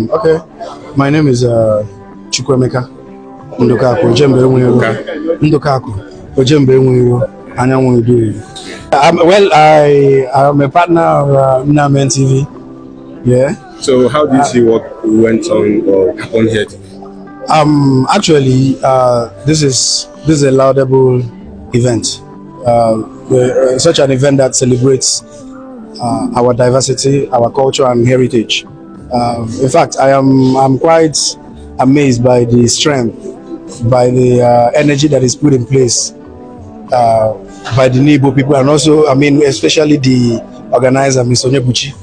Okay, my name is Chukwuemeka Ndukaku Ojembe Enwero. Ndukaku Ojembe Enwero Anyanwụ Idueri. Well, I am a partner of Nnamen TV. Yeah. So how do you see what went on or happened here today? Actually, this is a laudable event. Such an event that celebrates our diversity, our culture, and heritage. In fact, I'm quite amazed by the strength, by the energy that is put in place by the Nibo people, and also, I mean, especially the organizer, Mr. Onyebuchi.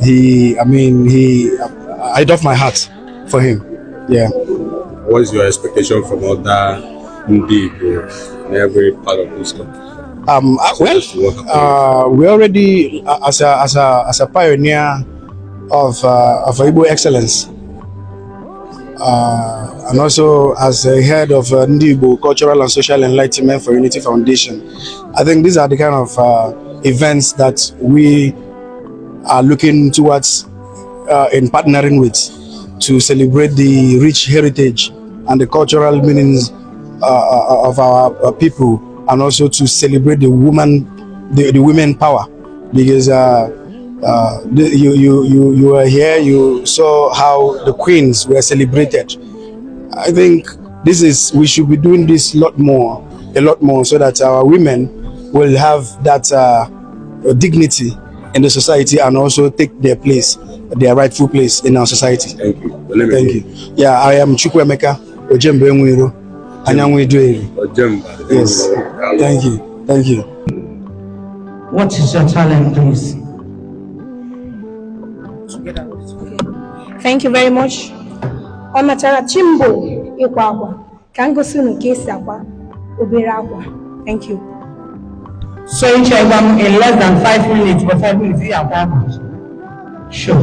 He, I mean, he, I doff my hat for him. Yeah. What is your expectation from other Ndi Igbo in every part of this country? Well, we already, as a pioneer of Igbo excellence, and also as a head of Ndi Igbo Cultural and Social Enlightenment for Unity Foundation, I think these are the kind of events that we are looking towards in partnering with to celebrate the rich heritage and the cultural meanings of our people, and also to celebrate the women power, because you were here, you saw how the queens were celebrated. I think this is we should be doing this a lot more, so that our women will have that dignity in the society and also take their place, their rightful place in our society. Thank you. Your name Thank again? You. Yeah, I am Chukwuemeka Ojembe Enwiro, Anyanwụ Idueri. Ojemba. Yes. Thank you. Thank you. What is your talent, please? Thank you very much. Ọ natara chi mbụ ịkwa akwa ka m gosi unu ka esi akwa obere akwa. Thank you. So each one in less than 5 minutes, but 5 minutes, yeah, akwa. Sure.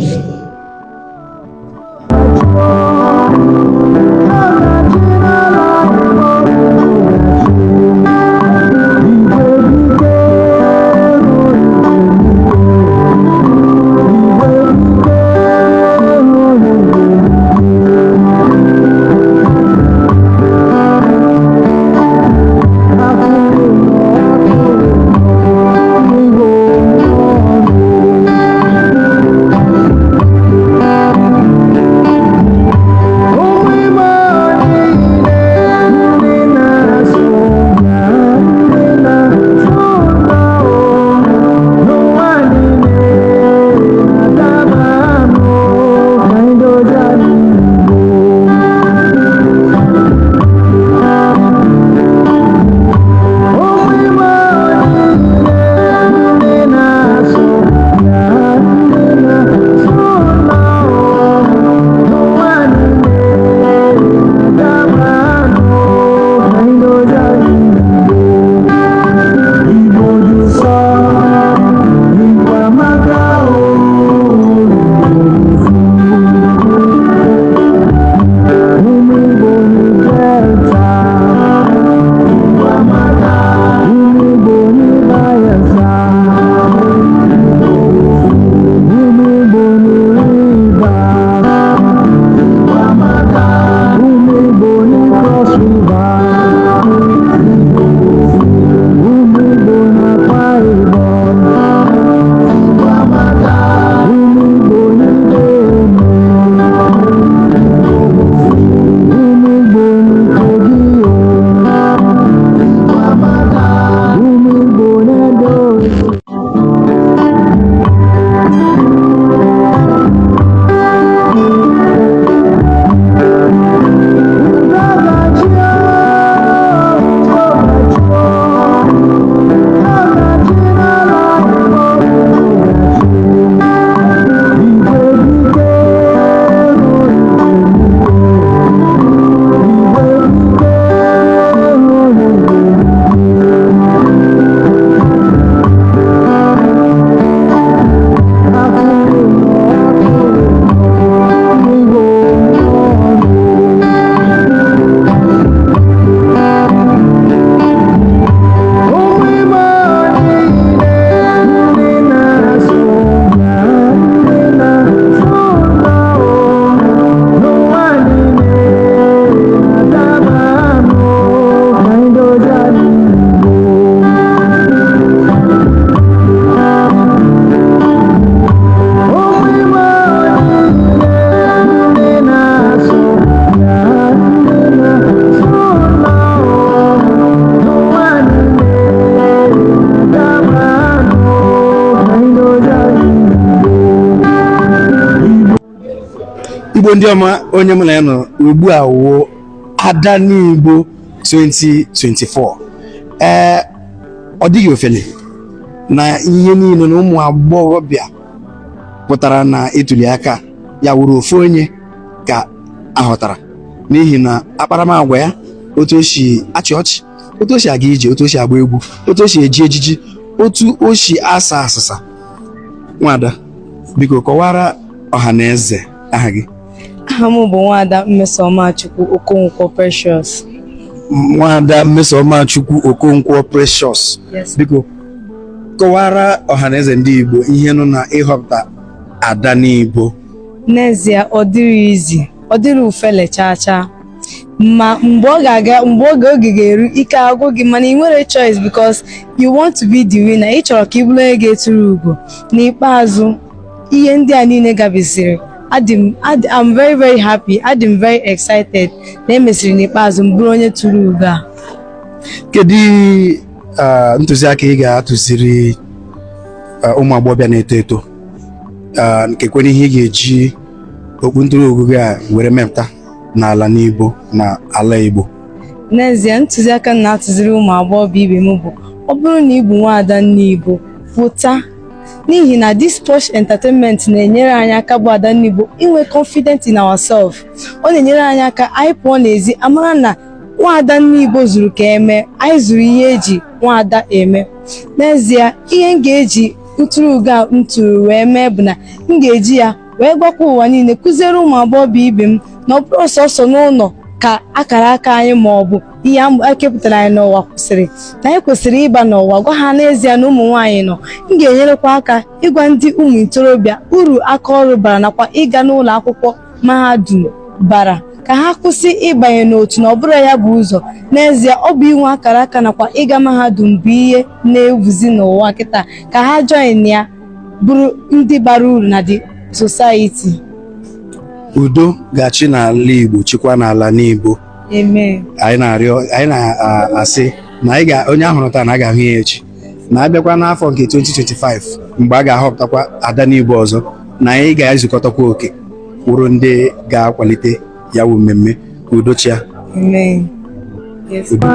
Igbo ndị ọma, onye mụ na ya nọ ugbu a wụ Ada Nigbo 2024. Ee, ọ dịghị ofele na ihe niile na ụmụ agbọghọbịa pụtara na ịtụli aka ya wuru ofu onye ka ahọtara, n'ihi na akparamagwa ya, otu o si achị ọchị, otu o si aga ije, otu o si agba egwu, otu o si eji ejiji, otu o si asa asịsa. Nwada, biko kọwara ọha na eze aha gị. Aha m bụ Nwaada Mmesoma Chukwu Okonkwo Precious. Nwada Mmesoma Chukwu Okonkwo Precious. Yes. Biko kọwara ọha na eze ndị Igbo ihe nọ na ịhọpụta Ada Nigbo. N'ezie, ọ dịrị izi, ọ dịrị ufele chaa chaa, ma mgbe ọ ga-aga, mgbe oge ga-eru, ike agwụ gị, mana ị nwere choice because you want to be the winner. Ị chọrọ ka ị bụrụ onye ga-eturu ugo n'ikpeazụ. Ihe ndị a niile gabisiri, adị m I'm very very happy, adị m very excited na emesịrị n'ikpeazụ m bụrụ onye tụrụ ugo a. Kedu ntụziaka ị ga-atụziri ụmụ agbọghọbịa na-eto eto, nke kwere ihe ị ga-eji okpu ntụrụ ogugo a were mepụta n'ala Nigbo na ala Igbo? N'ezie, ntụziaka m na-atụziri ụmụ agbọghọbịa ibe m bụ, ọ bụrụ na ị bụ nwaada Nigbo, pụta, n'ihi na this Posh Entertainment na-enyere anyị aka bụ ada Nigbo inwe confidence in ourselves. Ọ na-enyere anyị aka anyị pụọ n'ezi, amara na nwaada Nigbo zuru ka eme. Anyị zuru ihe eji nwaada eme. N'ezie, ihe m ga-eji ntụrụ ugo a m tụrụ wee mee bụ na m ga-eji ya wee gwakwa ụwa niile, kụziere ụmụ agbọghọbịa ibe m na ọ bụrụ sọsọ n'ụlọ ka akara aka anyị ma ọ bụ ihe ekepụtara anyị n'ụwa kwụsịrị, na anyị kwesịrị ịba n'ụwa gwa ha n'ezie na ụmụ nwaanyị nọ. M ga-enyerekwa aka ịgwa ndị ụmụ ntorobịa uru aka ọrụ bara nakwa ịga n'ụlọ akwụkwọ mahadum bara, ka ha kwụsị ịbanye n'otu na ọ bụrụ ya bụ ụzọ. N'ezie, ọ bụ inwe akara aka nakwa ịga mahadum bụ ihe na-ewuzi n'ụwa kịta, ka ha join ya bụrụ ndị bara uru na the society. Udo ga-achị n'ala Igbo, chịkwa n'ala Nigbo. Amen. Anyị na-arịọ, anyị na-asị na anyị ga onye ahụrụ taa na a ga-ahụ ya echi, na abịakwa n'afọ nke 2025 mgbe a ga-ahọpụtakwa Ada Nigbo ọzọ, na anyị ga-ezukọtakwa oke wụrụ ndị ga-akwalite ya wụ mmemme ka udo chia. Amen. Yes. Udo.